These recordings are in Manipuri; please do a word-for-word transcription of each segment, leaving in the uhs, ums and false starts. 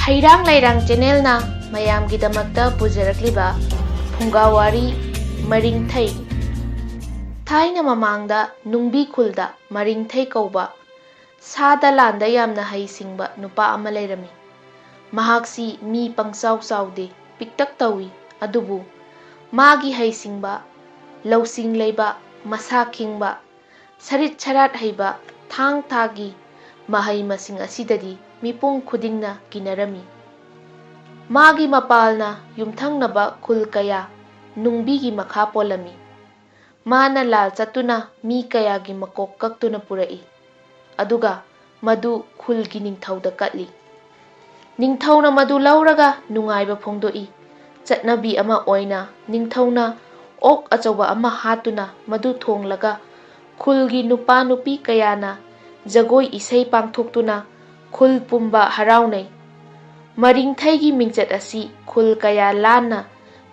ꯍꯩꯔꯥꯡ ꯂꯩꯔꯥꯡ ꯆꯦꯅꯦꯜꯅ ꯃꯌꯥꯝꯒꯤꯗꯃꯛꯇ ꯄꯨꯖꯔꯛꯂꯤꯕ ꯐꯨꯡꯒꯥꯋꯥꯔꯤ ꯃꯔꯤꯡꯊꯩ꯫ ꯊꯥꯏꯅ ꯃꯃꯥꯡꯗ ꯅꯨꯡꯕꯤ ꯈꯨꯜꯗ ꯃꯔꯤꯡꯊꯩ ꯀꯧꯕ ꯁꯥꯗ ꯂꯥꯟꯗ ꯌꯥꯝꯅ ꯍꯩꯁꯤꯡꯕ ꯅꯨꯄꯥ ꯑꯃ ꯂꯩꯔꯝꯃꯤ꯫ ꯃꯍꯥꯛꯁꯤ ꯃꯤ ꯄꯪꯆꯥꯎ ꯆꯥꯎꯗꯦ, ꯄꯤꯛꯇꯛ ꯇꯧꯏ꯫ ꯑꯗꯨꯕꯨ ꯃꯥꯒꯤ ꯍꯩꯁꯤꯡꯕ, ꯂꯧꯁꯤꯡ ꯂꯩꯕ, ꯃꯁꯥ ꯈꯤꯡꯕ, ꯁꯔꯤꯠ ꯁꯔꯥꯠ ꯍꯩꯕ ꯊꯥꯡ ꯊꯥꯒꯤ ꯃꯍꯩ ꯃꯁꯤꯡ ꯑꯁꯤꯗꯗꯤ ꯃꯤꯄꯨꯝ ꯈꯨꯗꯤꯡꯅ ꯀꯤꯅꯔꯝꯃꯤ꯫ ꯃꯥꯒꯤ ꯃꯄꯥꯜꯅ ꯌꯨꯝꯊꯪꯅꯕ ꯈꯨꯜ ꯀꯌꯥ ꯅꯨꯡꯕꯤꯒꯤ ꯃꯈꯥ ꯄꯣꯜꯂꯝꯃꯤ꯫ ꯃꯥꯅ ꯂꯥꯜ ꯆꯠꯇꯨꯅ ꯃꯤ ꯀꯌꯥꯒꯤ ꯃꯀꯣꯛ ꯀꯛꯇꯨꯅ ꯄꯨꯔꯛꯏ꯫ ꯑꯗꯨꯒ ꯃꯗꯨ ꯈꯨꯜꯒꯤ ꯅꯤꯡꯊꯧꯗ ꯀꯠꯂꯤ꯫ ꯅꯤꯡꯊꯧꯅ ꯃꯗꯨ ꯂꯧꯔꯒ ꯅꯨꯡꯉꯥꯏꯕ ꯐꯣꯡꯗꯣꯛꯏ꯫ ꯆꯠꯅꯕꯤ ꯑꯃ ꯑꯣꯏꯅ ꯅꯤꯡꯊꯧꯅ ꯑꯣꯛ ꯑꯆꯧꯕ ꯑꯃ ꯍꯥꯠꯇꯨꯅ ꯃꯗꯨ ꯊꯣꯡꯂꯒ ꯈꯨꯜꯒꯤ ꯅꯨꯄꯥ ꯅꯨꯄꯤ ꯀꯌꯥꯅ ꯖꯒꯣꯏ ꯏꯁꯩ ꯄꯥꯡꯊꯣꯛꯇꯨꯅ ꯈꯨꯜ ꯄꯨꯝꯕ ꯍꯔꯥꯎꯅꯩ꯫ ꯃꯔꯤꯡꯊꯩꯒꯤ ꯃꯤꯡꯆꯠ ꯑꯁꯤ ꯈꯨꯜ ꯀꯌꯥ ꯂꯥꯟꯅ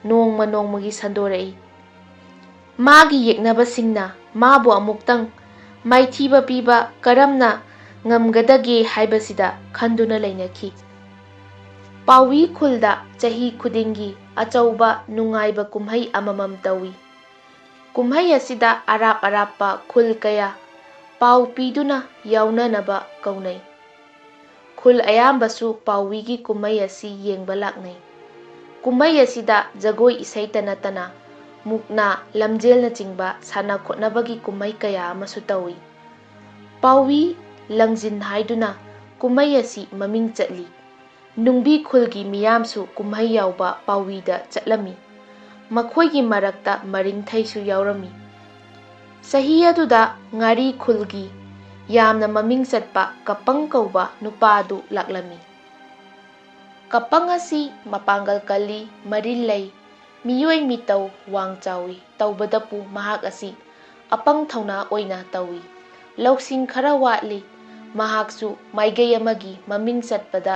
ꯅꯣꯡꯃ ꯅꯣꯡꯃꯒꯤ ꯁꯟꯗꯣꯔꯛꯏ꯫ ꯃꯥꯒꯤ ꯌꯦꯛꯅꯕꯁꯤꯡꯅ ꯃꯥꯕꯨ ꯑꯃꯨꯛꯇꯪ ꯃꯥꯏꯊꯤꯕ ꯄꯤꯕ ꯀꯔꯝꯅ ꯉꯝꯒꯗꯒꯦ ꯍꯥꯏꯕꯁꯤꯗ ꯈꯟꯗꯨꯅ ꯂꯩꯅꯈꯤ꯫ ꯄꯥꯎꯋꯤ ꯈꯨꯜꯗ ꯆꯍꯤ ꯈꯨꯗꯤꯡꯒꯤ ꯑꯆꯧꯕ ꯅꯨꯡꯉꯥꯏꯕ ꯀꯨꯝꯍꯩ ꯑꯃꯃꯝ ꯇꯧꯏ꯫ ꯀꯨꯝꯍꯩ ꯑꯁꯤꯗ ꯑꯔꯥꯞ ꯑꯔꯥꯞꯄ ꯈꯨꯜ ꯀꯌꯥ ꯄꯥꯎ ꯄꯤꯗꯨꯅ ꯌꯥꯎꯅꯅꯕ ꯀꯧꯅꯩ꯫ ꯈꯨꯜ ꯑꯌꯥꯝꯕꯁꯨ ꯄꯥꯎꯋꯤꯒꯤ ꯀꯨꯝꯍꯩ ꯑꯁꯤ ꯌꯦꯡꯕ ꯂꯥꯛꯅꯩ꯫ ꯀꯨꯝꯍꯩ ꯑꯁꯤꯗ ꯖꯒꯣꯏ ꯏꯁꯩꯇ ꯅꯠꯇꯅ ꯃꯨꯛꯅꯥ, ꯂꯝꯖꯦꯜꯅꯆꯤꯡꯕ ꯁꯥꯟꯅ ꯈꯣꯠꯅꯕꯒꯤ ꯀꯨꯝꯍꯩ ꯀꯌꯥ ꯑꯃꯁꯨ ꯇꯧꯏ꯫ ꯄꯥꯎꯋꯤ ꯂꯪꯖꯤꯟ ꯍꯥꯏꯗꯨꯅ ꯀꯨꯝꯍꯩ ꯑꯁꯤ ꯃꯃꯤꯡ ꯆꯠꯂꯤ꯫ ꯅꯨꯡꯕꯤ ꯈꯨꯜꯒꯤ ꯃꯤꯌꯥꯝꯁꯨ ꯀꯨꯝꯍꯩ ꯌꯥꯎꯕ ꯄꯥꯎꯋꯤꯗ ꯆꯠꯂꯝꯃꯤ꯫ ꯃꯈꯣꯏꯒꯤ ꯃꯔꯛꯇ ꯃꯔꯤꯡꯊꯩꯁꯨ ꯌꯥꯎꯔꯝꯃꯤ꯫ ꯆꯍꯤ ꯑꯗꯨꯗ ꯉꯥꯔꯤ ꯈꯨꯜꯒꯤ ꯌꯥꯝꯅ ꯃꯃꯤꯡ ꯆꯠꯄ ꯀꯄꯪ ꯀꯧꯕ ꯅꯨꯄꯥ ꯑꯗꯨ ꯂꯥꯛꯂꯝꯃꯤ꯫ ꯀꯄꯪ ꯑꯁꯤ ꯃꯄꯥꯡꯒꯜ ꯀꯜꯂꯤ, ꯃꯔꯤꯜ ꯂꯩ, ꯃꯤꯑꯣꯏ ꯃꯤꯇꯧ ꯋꯥꯡ ꯆꯥꯎꯏ꯫ ꯇꯧꯕꯗꯄꯨ ꯃꯍꯥꯛ ꯑꯁꯤ ꯑꯄꯪ ꯊꯧꯅꯥ ꯑꯣꯏꯅ ꯇꯧꯏ꯫ ꯂꯧꯁꯤꯡ ꯈꯔ ꯋꯥꯠꯂꯤ꯫ ꯃꯍꯥꯛꯁꯨ ꯃꯥꯏꯀꯩ ꯑꯃꯒꯤ ꯃꯃꯤꯡ ꯆꯠꯄꯗ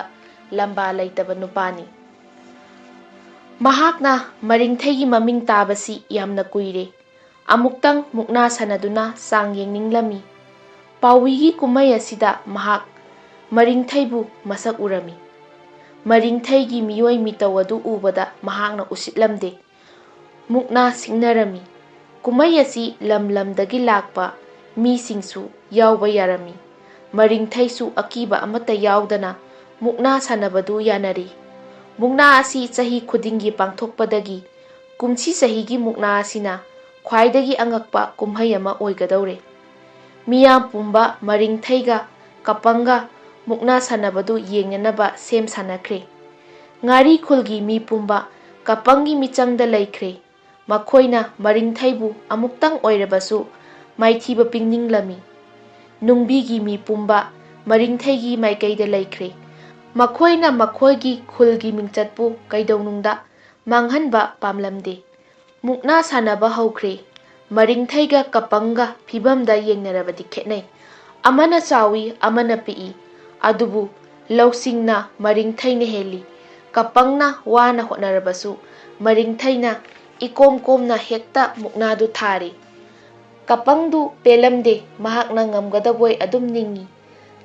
ꯂꯝꯕꯥ ꯂꯩꯇꯕ ꯅꯨꯄꯥꯅꯤ꯫ ꯃꯍꯥꯛꯅ ꯃꯔꯤꯡꯊꯩꯒꯤ ꯃꯃꯤꯡ ꯇꯥꯕꯁꯤ ꯌꯥꯝꯅ ꯀꯨꯏꯔꯦ꯫ ꯑꯃꯨꯛꯇꯪ ꯃꯨꯛꯅꯥ ꯁꯥꯟꯅꯗꯨꯅ ꯆꯥꯡ ꯌꯦꯡꯅꯤꯡꯂꯝꯃꯤ꯫ ꯄꯥꯎꯋꯤꯒꯤ ꯀꯨꯝꯍꯩ ꯑꯁꯤꯗ ꯃꯍꯥꯛ ꯃꯔꯤꯡꯊꯩꯕꯨ ꯃꯁꯛ ꯎꯔꯝꯃꯤ꯫ ꯃꯔꯤꯡꯊꯩꯒꯤ ꯃꯤꯑꯣꯏ ꯃꯤꯇꯧ ꯑꯗꯨ ꯎꯕꯗ ꯃꯍꯥꯛꯅ ꯎꯁꯤꯠꯂꯝꯗꯦ꯫ ꯃꯨꯛꯅꯥ ꯁꯤꯡꯅꯔꯝꯃꯤ꯫ ꯀꯨꯝꯍꯩ ꯑꯁꯤ ꯂꯝ ꯂꯝꯗꯒꯤ ꯂꯥꯛꯄ ꯃꯤꯁꯤꯡꯁꯨ ꯌꯥꯎꯕ ꯌꯥꯔꯝꯃꯤ꯫ ꯃꯔꯤꯡꯊꯩꯁꯨ ꯑꯀꯤꯕ ꯑꯃꯠꯇ ꯌꯥꯎꯗꯅ ꯃꯨꯛꯅꯥ ꯁꯥꯟꯅꯕꯗꯨ ꯌꯥꯅꯔꯤ꯫ ꯃꯨꯛꯅꯥ ꯑꯁꯤ ꯆꯍꯤ ꯈꯨꯗꯤꯡꯒꯤ ꯄꯥꯡꯊꯣꯛꯄꯗꯒꯤ ꯀꯨꯝꯁꯤ ꯆꯍꯤꯒꯤ ꯃꯨꯛꯅꯥ ꯑꯁꯤꯅ ꯈ꯭ꯋꯥꯏꯗꯒꯤ ꯑꯉꯛꯄ ꯀꯨꯝꯍꯩ ꯑꯃ ꯑꯣꯏꯒꯗꯧꯔꯦ꯫ ꯃꯤꯌꯥꯝ ꯄꯨꯝꯕ ꯃꯔꯤꯡꯊꯩꯒ ꯀꯄꯪꯒ ꯃꯨꯛꯅꯥ ꯁꯥꯟꯅꯕꯗꯨ ꯌꯦꯡꯅꯅꯕ ꯁꯦꯝ ꯁꯥꯅꯈ꯭ꯔꯦ꯫ ꯉꯥꯔꯤ ꯈꯨꯜꯒꯤ ꯃꯤ ꯄꯨꯝꯕ ꯀꯄꯪꯒꯤ ꯃꯤꯆꯪꯗ ꯂꯩꯈ꯭ꯔꯦ꯫ ꯃꯈꯣꯏꯅ ꯃꯔꯤꯡꯊꯩꯕꯨ ꯑꯃꯨꯛꯇꯪ ꯑꯣꯏꯔꯕꯁꯨ ꯃꯥꯏꯊꯤꯕ ꯄꯤꯅꯤꯡꯂꯝꯃꯤ꯫ ꯅꯨꯡꯕꯤꯒꯤ ꯃꯤ ꯄꯨꯝꯕ ꯃꯔꯤꯡꯊꯩꯒꯤ ꯃꯥꯏꯀꯩꯗ ꯂꯩꯈ꯭ꯔꯦ꯫ ꯃꯈꯣꯏꯅ ꯃꯈꯣꯏꯒꯤ ꯈꯨꯜꯒꯤ ꯃꯤꯡꯆꯠꯄꯨ ꯀꯩꯗꯧꯅꯨꯡꯗ ꯃꯥꯡꯍꯟꯕ ꯄꯥꯝꯂꯝꯗꯦ꯫ ꯃꯨꯛꯅꯥ ꯁꯥꯟꯅꯕ ꯍꯧꯈ꯭ꯔꯦ꯫ ꯃꯔꯤꯡꯊꯩꯒ ꯀꯄꯪꯒ ꯐꯤꯚꯝꯗ ꯌꯦꯡꯅꯔꯕꯗꯤ ꯈꯦꯠꯅꯩ꯫ ꯑꯃꯅ ꯆꯥꯎꯏ, ꯑꯃꯅ ꯄꯤꯛꯏ꯫ ꯑꯗꯨꯕꯨ ꯂꯧꯁꯤꯡꯅ ꯃꯔꯤꯡꯊꯩꯅ ꯍꯦꯜꯂꯤ꯫ ꯀꯄꯪꯅ ꯋꯥꯅ ꯍꯣꯠꯅꯔꯕꯁꯨ ꯃꯔꯤꯡꯊꯩꯅ ꯏꯀꯣꯝ ꯀꯣꯝꯅ ꯍꯦꯛꯇ ꯃꯨꯛꯅꯥꯗꯨ ꯊꯥꯔꯤ꯫ ꯀꯄꯪꯗꯨ ꯄꯦꯜꯂꯝꯗꯦ, ꯃꯍꯥꯛꯅ ꯉꯝꯒꯗꯕꯣꯏ ꯑꯗꯨꯝ ꯅꯤꯡꯏ꯫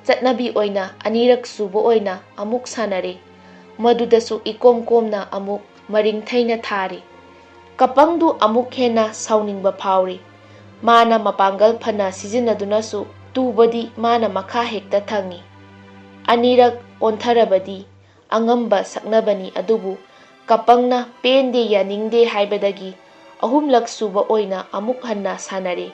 ꯆꯠꯅꯕꯤ ꯑꯣꯏꯅ ꯑꯅꯤꯔꯛ ꯁꯨꯕ ꯑꯣꯏꯅ ꯑꯃꯨꯛ ꯁꯥꯟꯅꯔꯦ꯫ ꯃꯗꯨꯗꯁꯨ ꯏꯀꯣꯝ ꯀꯣꯝꯅ ꯑꯃꯨꯛ ꯃꯔꯤꯡꯊꯩꯅ ꯊꯥꯔꯦ꯫ ꯀꯄꯪꯗꯨ ꯑꯃꯨꯛ ꯍꯦꯟꯅ ꯁꯥꯎꯅꯤꯡꯕ ꯐꯥꯎꯔꯦ꯫ ꯃꯥꯅ ꯃꯄꯥꯡꯒꯜ ꯐꯅ ꯁꯤꯖꯤꯟꯅꯗꯨꯅꯁꯨ ꯇꯨꯕꯗꯤ ꯃꯥꯅ ꯃꯈꯥ ꯍꯦꯛꯇ ꯊꯪꯏ꯫ ꯑꯅꯤꯔꯛ ꯑꯣꯟꯊꯔꯕꯗꯤ ꯑꯉꯝꯕ ꯁꯛꯅꯕꯅꯤ, ꯑꯗꯨꯕꯨ ꯀꯄꯪꯅ ꯄꯦꯟꯗꯦ, ꯌꯥꯅꯤꯡꯗꯦ ꯍꯥꯏꯕꯗꯒꯤ ꯑꯍꯨꯝꯂꯛ ꯁꯨꯕ ꯑꯣꯏꯅ ꯑꯃꯨꯛ ꯍꯟꯅ ꯁꯥꯟꯅꯔꯦ꯫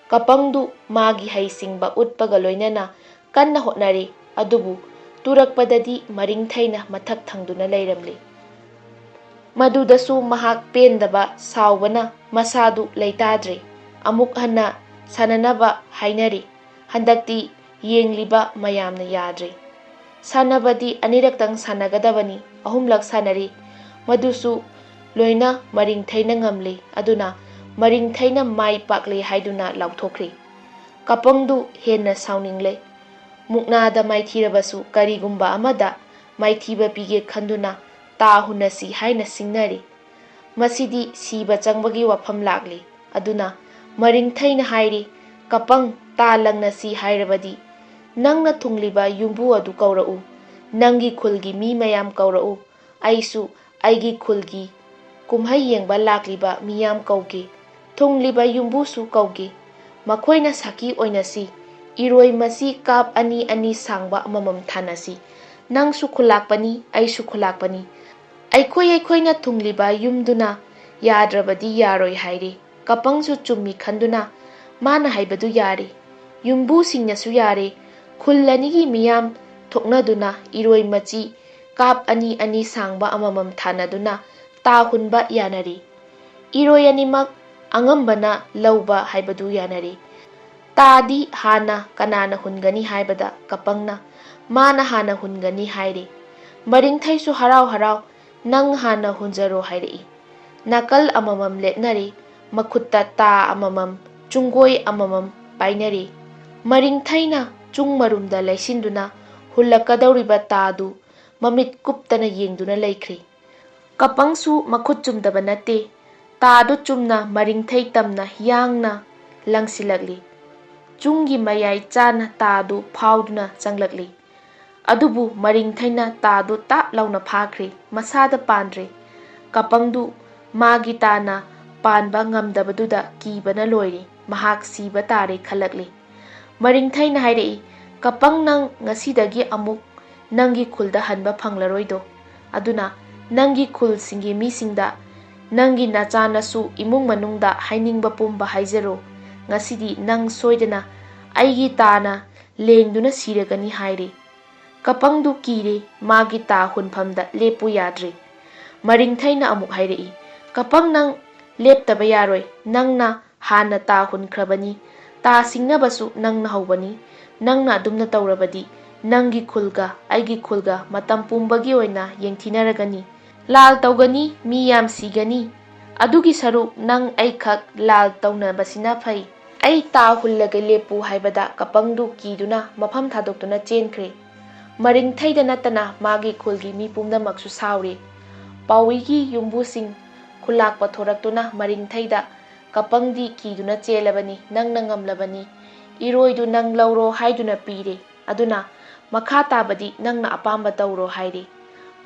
ꯀꯄꯪꯗꯨ ꯃꯥꯒꯤ ꯍꯩꯁꯤꯡꯕ ꯎꯠꯄꯒ ꯂꯣꯏꯅꯅ ꯀꯟꯅ ꯍꯣꯠꯅꯔꯦ, ꯑꯗꯨꯕꯨ ꯇꯨꯔꯛꯄꯗꯗꯤ ꯃꯔꯤꯡꯊꯩꯅ ꯃꯊꯛ ꯊꯪꯗꯨꯅ ꯂꯩꯔꯝꯂꯦ꯫ ꯃꯗꯨꯗꯁꯨ ꯃꯍꯥꯛ ꯄꯦꯟꯗꯕ ꯁꯥꯎꯕꯅ ꯃꯁꯥꯗꯨ ꯂꯩꯇꯥꯗ꯭ꯔꯦ꯫ ꯑꯃꯨꯛ ꯍꯟꯅ ꯁꯥꯟꯅꯅꯕ ꯍꯥꯏꯅꯔꯤ꯫ ꯍꯟꯗꯛꯇꯤ ꯌꯦꯡꯂꯤꯕ ꯃꯌꯥꯝꯅ ꯌꯥꯗ꯭ꯔꯦ꯫ ꯁꯥꯟꯅꯕꯗꯤ ꯑꯅꯤꯔꯛꯇꯪ ꯁꯥꯟꯅꯒꯗꯕꯅꯤ, ꯑꯍꯨꯝꯂꯛ ꯁꯥꯟꯅꯔꯤ꯫ ꯃꯗꯨꯁꯨ ꯂꯣꯏꯅ ꯃꯔꯤꯡꯊꯩꯅ ꯉꯝꯂꯦ꯫ ꯑꯗꯨꯅ ꯃꯔꯤꯡꯊꯩꯅ ꯃꯥꯏ ꯄꯥꯛꯂꯦ ꯍꯥꯏꯗꯨꯅ ꯂꯥꯎꯊꯣꯛꯈ꯭ꯔꯦ꯫ ꯀꯄꯪꯗꯨ ꯍꯦꯟꯅ ꯁꯥꯎꯅꯤꯡꯂꯦ꯫ ꯃꯨꯛꯅꯥꯗ ꯃꯥꯏꯊꯤꯔꯕꯁꯨ ꯀꯔꯤꯒꯨꯝꯕ ꯑꯃꯗ ꯃꯥꯏꯊꯤꯕ ꯄꯤꯒꯦ ꯈꯟꯗꯨꯅ ꯇꯥ ꯍꯨꯟꯅꯁꯤ ꯍꯥꯏꯅ ꯁꯤꯡꯅꯔꯤ꯫ ꯃꯁꯤꯗꯤ ꯁꯤꯕ ꯆꯪꯕꯒꯤ ꯋꯥꯐꯝ ꯂꯥꯛꯂꯤ꯫ ꯑꯗꯨꯅ ꯃꯔꯤꯡꯊꯩꯅ ꯍꯥꯏꯔꯤ, "ꯀꯄꯪ, ꯇꯥ ꯂꯪꯅꯁꯤ ꯍꯥꯏꯔꯕꯗꯤ ꯅꯪꯅ ꯊꯨꯡꯂꯤꯕ ꯌꯨꯝꯕꯨ ꯑꯗꯨ ꯀꯧꯔꯛꯎ꯫ "ꯅꯪꯒꯤ ꯈꯨꯜꯒꯤ ꯃꯤ ꯃꯌꯥꯝ ꯀꯧꯔꯛꯎ, ꯑꯩꯁꯨ ꯑꯩꯒꯤ ꯈꯨꯜꯒꯤ ꯀꯨꯝꯍꯩ ꯌꯦꯡꯕ ꯂꯥꯛꯂꯤꯕ ꯃꯤꯌꯥꯝ ꯀꯧꯒꯦ, ꯊꯨꯡꯂꯤꯕ ꯌꯨꯝꯕꯨꯁꯨ ꯀꯧꯒꯦ꯫ ꯃꯈꯣꯏꯅ ꯁꯥꯈꯤ ꯑꯣꯏꯅꯁꯤ꯫ ꯏꯔꯣꯏ ꯃꯆꯤ ꯀꯥꯞ ꯑꯅꯤ ꯑꯅꯤ ꯁꯥꯡꯕ ꯑꯃꯃꯝ ꯊꯥꯅꯁꯤ꯫ ꯅꯪꯁꯨ ꯈꯨꯜꯂꯥꯛꯄꯅꯤ, ꯑꯩꯁꯨ ꯈꯨꯜꯂꯥꯛꯄꯅꯤ꯫ ꯑꯩꯈꯣꯏ ꯑꯩꯈꯣꯏꯅ ꯊꯨꯡꯂꯤꯕ ꯌꯨꯝꯗꯨꯅ ꯌꯥꯗ꯭ꯔꯕꯗꯤ ꯌꯥꯔꯣꯏ" ꯍꯥꯏꯔꯦ꯫ ꯀꯄꯪꯁꯨ ꯆꯨꯝꯃꯤ ꯈꯟꯗꯨꯅ ꯃꯥꯅ ꯍꯥꯏꯕꯗꯨ ꯌꯥꯔꯦ꯫ ꯌꯨꯝꯕꯨꯁꯤꯡꯅꯁꯨ ꯌꯥꯔꯦ꯫ ꯈꯨꯜ ꯑꯅꯤꯒꯤ ꯃꯤꯌꯥꯝ ꯊꯣꯛꯅꯗꯨꯅ ꯏꯔꯣꯏ ꯃꯆꯤ ꯀꯥꯞ ꯑꯅꯤ ꯑꯅꯤ ꯁꯥꯡꯕ ꯑꯃꯃꯝ ꯊꯥꯅꯗꯨꯅ ꯇꯥ ꯍꯨꯟꯕ ꯌꯥꯅꯔꯦ꯫ ꯏꯔꯣꯏ ꯑꯅꯤꯃꯛ ꯑꯉꯝꯕꯅ ꯂꯧꯕ ꯍꯥꯏꯕꯗꯨ ꯌꯥꯅꯔꯦ꯫ ꯇꯥꯗꯤ ꯍꯥꯟꯅ ꯀꯅꯥꯅ ꯍꯨꯟꯒꯅꯤ ꯍꯥꯏꯕꯗ ꯀꯄꯪꯅ "ꯃꯥꯅ ꯍꯥꯟꯅ ꯍꯨꯟꯒꯅꯤ" ꯍꯥꯏꯔꯦ꯫ ꯃꯔꯤꯡꯊꯩꯁꯨ ꯍꯔꯥꯎ ꯍꯔꯥꯎ "ꯅꯪ ꯍꯥꯟꯅ ꯍꯨꯟꯖꯔꯣ" ꯍꯥꯏꯔꯛꯏ꯫ ꯅꯥꯀꯜ ꯑꯃꯃꯝ ꯂꯦꯞꯅꯔꯦ꯫ ꯃꯈꯨꯠꯇ ꯇꯥ ꯑꯃꯃꯝ, ꯆꯨꯡꯒꯣꯏ ꯑꯃꯃꯝ ꯄꯥꯏꯅꯔꯦ꯫ ꯃꯔꯤꯡꯊꯩꯅ ꯆꯨꯡ ꯃꯔꯨꯝꯗ ꯂꯩꯁꯤꯟꯗꯨꯅ ꯍꯨꯜꯂꯛꯀꯗꯧꯔꯤꯕ ꯇꯥꯗꯨ ꯃꯃꯤꯠ ꯀꯨꯞꯇꯅ ꯌꯦꯡꯗꯨꯅ ꯂꯩꯈ꯭ꯔꯦ꯫ ꯀꯄꯪꯁꯨ ꯃꯈꯨꯠ ꯆꯨꯝꯗꯕ ꯅꯠꯇꯦ꯫ ꯇꯥꯗꯨ ꯆꯨꯝꯅ ꯃꯔꯤꯡꯊꯩ ꯇꯝꯅ ꯌꯥꯡꯅ ꯂꯪꯁꯤꯜꯂꯛꯂꯤ꯫ ꯆꯨꯡꯒꯤ ꯃꯌꯥꯏ ꯆꯥꯅ ꯇꯥꯗꯨ ꯐꯥꯎꯗꯨꯅ ꯆꯪꯂꯛꯂꯤ꯫ ꯑꯗꯨꯕꯨ ꯃꯔꯤꯡꯊꯩꯅ ꯇꯥꯗꯨ ꯇꯥꯞ ꯂꯥꯎꯅ ꯐꯥꯈ꯭ꯔꯦ꯫ ꯃꯁꯥꯗ ꯄꯥꯟꯗ꯭ꯔꯦ꯫ ꯀꯄꯪꯗꯨ ꯃꯥꯒꯤ ꯇꯥꯅ ꯄꯥꯟꯕ ꯉꯝꯗꯕꯗꯨꯗ ꯀꯤꯕꯅ ꯂꯣꯏꯔꯦ꯫ ꯃꯍꯥꯛ ꯁꯤꯕ ꯇꯥꯔꯦ ꯈꯜꯂꯛꯂꯦ꯫ ꯃꯔꯤꯡꯊꯩꯅ ꯍꯥꯏꯔꯛꯏ, "ꯀꯄꯪ, ꯅꯪ ꯉꯁꯤꯗꯒꯤ ꯑꯃꯨꯛ ꯅꯪꯒꯤ ꯈꯨꯜꯗ ꯍꯟꯕ ꯐꯪꯂꯔꯣꯏꯗꯣ꯫ ꯑꯗꯨꯅ ꯅꯪꯒꯤ ꯈꯨꯜꯁꯤꯡꯒꯤ ꯃꯤꯁꯤꯡꯗ, ꯅꯪꯒꯤ ꯅꯆꯥ ꯅꯁꯨ ꯏꯃꯨꯡ ꯃꯅꯨꯡꯗ ꯍꯥꯏꯅꯤꯡꯕ ꯄꯨꯝꯕ ꯍꯥꯏꯖꯔꯣ꯫ ꯉꯁꯤꯗꯤ ꯅꯪ ꯁꯣꯏꯗꯅ ꯑꯩꯒꯤ ꯇꯥꯅ ꯂꯦꯡꯗꯨꯅ ꯁꯤꯔꯒꯅꯤ" ꯍꯥꯏꯔꯦ꯫ ꯀꯄꯪꯗꯨ ꯀꯤꯔꯦ꯫ ꯃꯥꯒꯤ ꯇꯥ ꯍꯨꯟꯐꯝꯗ ꯂꯦꯞꯄꯨ ꯌꯥꯗ꯭ꯔꯦ꯫ ꯃꯔꯤꯡꯊꯩꯅ ꯑꯃꯨꯛ ꯍꯥꯏꯔꯛꯏ, "ꯀꯄꯪ, ꯅꯪ ꯂꯦꯞꯇꯕ ꯌꯥꯔꯣꯏ꯫ ꯅꯪꯅ ꯍꯥꯟꯅ ꯇꯥ ꯍꯨꯟꯈ꯭ꯔꯕꯅꯤ꯫ ꯇꯥ ꯁꯤꯡꯅꯕꯁꯨ ꯅꯪꯅ ꯍꯧꯕꯅꯤ꯫ ꯅꯪꯅ ꯑꯗꯨꯝꯅ ꯇꯧꯔꯕꯗꯤ ꯅꯪꯒꯤ ꯈꯨꯜꯒ ꯑꯩꯒꯤ ꯈꯨꯜꯒ ꯃꯇꯝ ꯄꯨꯝꯕꯒꯤ ꯑꯣꯏꯅ ꯌꯦꯡꯊꯤꯅꯔꯒꯅꯤ꯫ ꯂꯥꯜ ꯇꯧꯒꯅꯤ, ꯃꯤ ꯌꯥꯝ ꯁꯤꯒꯅꯤ꯫ ꯑꯗꯨꯒꯤ ꯁꯔꯨꯛ ꯅꯪ ꯑꯩꯈꯛ ꯂꯥꯜ ꯇꯧꯅꯕꯁꯤꯅ ꯐꯩ꯫ ꯑꯩ ꯇꯥ ꯍꯨꯜꯂꯒ ꯂꯦꯞꯄꯨ" ꯍꯥꯏꯕꯗ ꯀꯄꯪꯗꯨ ꯀꯤꯗꯨꯅ ꯃꯐꯝ ꯊꯥꯗꯣꯛꯇꯨꯅ ꯆꯦꯟꯈ꯭ꯔꯦ꯫ ꯃꯔꯤꯡꯊꯩꯗ ꯅꯠꯇꯅ ꯃꯥꯒꯤ ꯈꯨꯜꯒꯤ ꯃꯤ ꯄꯨꯝꯅꯃꯛꯁꯨ ꯁꯥꯎꯔꯦ꯫ ꯄꯥꯎꯏꯒꯤ ꯌꯨꯝꯕꯨꯁꯤꯡ ꯈꯨꯜꯂꯥꯛꯄ ꯊꯣꯔꯛꯇꯨꯅ ꯃꯔꯤꯡꯊꯩꯗ, "ꯀꯄꯪꯗꯤ ꯀꯤꯗꯨꯅ ꯆꯦꯜꯂꯕꯅꯤ, ꯅꯪꯅ ꯉꯝꯂꯕꯅꯤ꯫ ꯏꯔꯣꯏꯗꯨ ꯅꯪ ꯂꯧꯔꯣ" ꯍꯥꯏꯗꯨꯅ ꯄꯤꯔꯦ꯫ ꯑꯗꯨꯅ ꯃꯈꯥ ꯇꯥꯕꯗꯤ ꯅꯪꯅ ꯑꯄꯥꯝꯕ ꯇꯧꯔꯣ" ꯍꯥꯏꯔꯤ꯫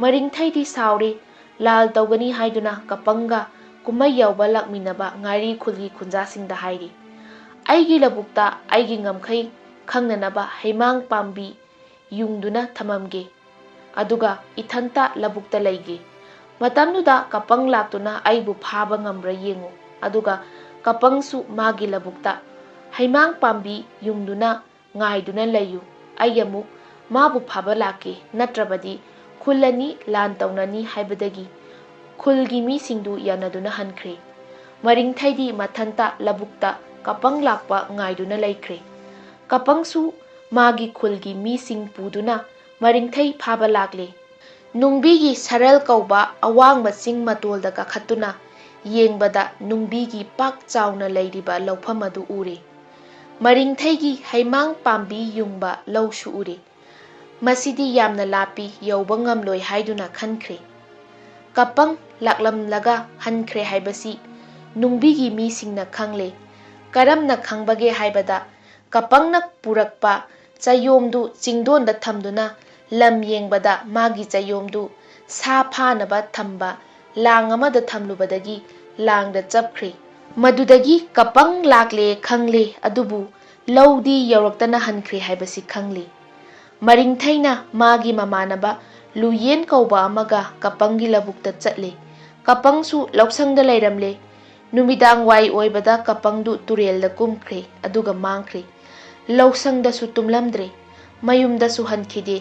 ꯃꯔꯤꯡꯊꯩꯗꯤ ꯁꯥꯎꯔꯤ꯫ ꯂꯥꯜ ꯇꯧꯒꯅꯤ ꯍꯥꯏꯗꯨꯅ ꯀꯄꯪꯒ ꯀꯨꯝꯍꯩ ꯌꯥꯎꯕ ꯂꯥꯛꯃꯤꯟꯅꯕ ꯉꯥꯔꯤ ꯈꯨꯜꯒꯤ ꯈꯨꯟꯖꯥꯁꯤꯡꯗ ꯍꯥꯏꯔꯤ, "ꯑꯩꯒꯤ ꯂꯧꯕꯨꯛꯇ ꯑꯩꯒꯤ ꯉꯝꯈꯩ ꯈꯪꯅꯅꯕ ꯍꯩꯃꯥꯡ ꯄꯥꯝꯕꯤ ꯌꯨꯡꯗꯨꯅ ꯊꯝꯃꯝꯒꯦ, ꯑꯗꯨꯒ ꯏꯊꯟꯇ ꯂꯧꯕꯨꯛꯇ ꯂꯩꯒꯦ꯫ ꯃꯇꯝꯗꯨꯗ ꯀꯄꯪ ꯂꯥꯛꯇꯨꯅ ꯑꯩꯕꯨ ꯐꯥꯕ ꯉꯝꯕ꯭ꯔꯥ ꯌꯦꯡꯉꯨ, ꯑꯗꯨꯒ ꯀꯄꯪꯁꯨ ꯃꯥꯒꯤ ꯂꯧꯕꯨꯛꯇ ꯍꯩꯃꯥꯡ ꯄꯥꯝꯕꯤ ꯌꯨꯡꯗꯨꯅ ꯉꯥꯏꯗꯨꯅ ꯂꯩꯌꯨ꯫ ꯑꯩ ꯑꯃꯨꯛ ꯃꯥꯕꯨ ꯐꯥꯕ ꯂꯥꯛꯀꯦ, ꯅꯠꯇ꯭ꯔꯕꯗꯤ ꯈꯨꯜ ꯑꯅꯤ ꯂꯥꯟ ꯇꯧꯅꯅꯤ" ꯍꯥꯏꯕꯗꯒꯤ ꯈꯨꯜꯒꯤ ꯃꯤꯁꯤꯡꯗꯨ ꯌꯥꯅꯗꯨꯅ ꯍꯟꯈ꯭ꯔꯦ꯫ ꯃꯔꯤꯡꯊꯩꯗꯤ ꯃꯊꯟꯇ ꯂꯧꯕꯨꯛꯇ ꯀꯄꯪ ꯂꯥꯛꯄ ꯉꯥꯏꯗꯨꯅ ꯂꯩꯈ꯭ꯔꯦ꯫ ꯀꯄꯪꯁꯨ ꯃꯥꯒꯤ ꯈꯨꯜꯒꯤ ꯃꯤꯁꯤꯡ ꯄꯨꯗꯨꯅ ꯃꯔꯤꯡꯊꯩ ꯐꯥꯕ ꯂꯥꯛꯂꯦ꯫ ꯅꯨꯡꯕꯤꯒꯤ ꯁꯔꯜ ꯀꯧꯕ ꯑꯋꯥꯡꯕ ꯆꯤꯡ ꯃꯇꯣꯜꯗ ꯀꯥꯈꯠꯇꯨꯅ ꯌꯦꯡꯕꯗ ꯅꯨꯡꯕꯤꯒꯤ ꯄꯥꯛ ꯆꯥꯎꯅ ꯂꯩꯔꯤꯕ ꯂꯧꯐꯝ ꯑꯗꯨ ꯎꯔꯦ꯫ ꯃꯔꯤꯡꯊꯩꯒꯤ ꯍꯩꯃꯥꯡ ꯄꯥꯝꯕꯤ ꯌꯨꯡꯕ ꯂꯧꯁꯨ ꯎꯔꯦ꯫ ꯃꯁꯤꯗꯤ ꯌꯥꯝꯅ ꯂꯥꯞꯄꯤ, ꯌꯧꯕ ꯉꯝꯂꯣꯏ ꯍꯥꯏꯗꯨꯅ ꯈꯟꯈ꯭ꯔꯦ꯫ ꯀꯄꯪ ꯂꯥꯛꯂꯝꯂꯒ ꯍꯟꯈ꯭ꯔꯦ ꯍꯥꯏꯕꯁꯤ ꯅꯨꯡꯕꯤꯒꯤ ꯃꯤꯁꯤꯡꯅ ꯈꯪꯂꯦ꯫ ꯀꯔꯝꯅ ꯈꯪꯕꯒꯦ ꯍꯥꯏꯕꯗ, ꯀꯄꯪꯅ ꯄꯨꯔꯛꯄ ꯆꯌꯣꯝꯗꯨ ꯆꯤꯡꯗꯣꯟꯗ ꯊꯝꯗꯨꯅ ꯂꯝ ꯌꯦꯡꯕꯗ ꯃꯥꯒꯤ ꯆꯌꯣꯝꯗꯨ ꯁꯥ ꯐꯥꯅꯕ ꯊꯝꯕ ꯂꯥꯡ ꯑꯃꯗ ꯊꯝꯂꯨꯕꯗꯒꯤ ꯂꯥꯡꯗ ꯆꯞꯈ꯭ꯔꯦ꯫ ꯃꯗꯨꯗꯒꯤ ꯀꯄꯪ ꯂꯥꯛꯂꯦ ꯈꯪꯂꯦ, ꯑꯗꯨꯕꯨ ꯂꯧꯗꯤ ꯌꯧꯔꯛꯇꯅ ꯍꯟꯈ꯭ꯔꯦ ꯍꯥꯏꯕꯁꯤ ꯈꯪꯂꯦ꯫ ꯃꯔꯤꯡꯊꯩꯅ ꯃꯥꯒꯤ ꯃꯃꯥꯟꯅꯕ ꯂꯨꯌꯦꯟ ꯀꯧꯕ ꯑꯃꯒ ꯀꯄꯪꯒꯤ ꯂꯧꯕꯨꯛꯇ ꯆꯠꯂꯦ꯫ ꯀꯄꯪꯁꯨ ꯂꯧꯁꯪꯗ ꯂꯩꯔꯝꯂꯦ꯫ ꯅꯨꯃꯤꯗꯥꯡ ꯋꯥꯏ ꯑꯣꯏꯕꯗ ꯀꯄꯪꯗꯨ ꯇꯨꯔꯦꯜꯗ ꯀꯨꯝꯈ꯭ꯔꯦ, ꯑꯗꯨꯒ ꯃꯥꯡꯈ꯭ꯔꯦ꯫ ꯂꯧꯁꯪꯗꯁꯨ ꯇꯨꯝꯂꯝꯗ꯭ꯔꯦ, ꯃꯌꯨꯝꯗꯁꯨ ꯍꯟꯈꯤꯗꯦ꯫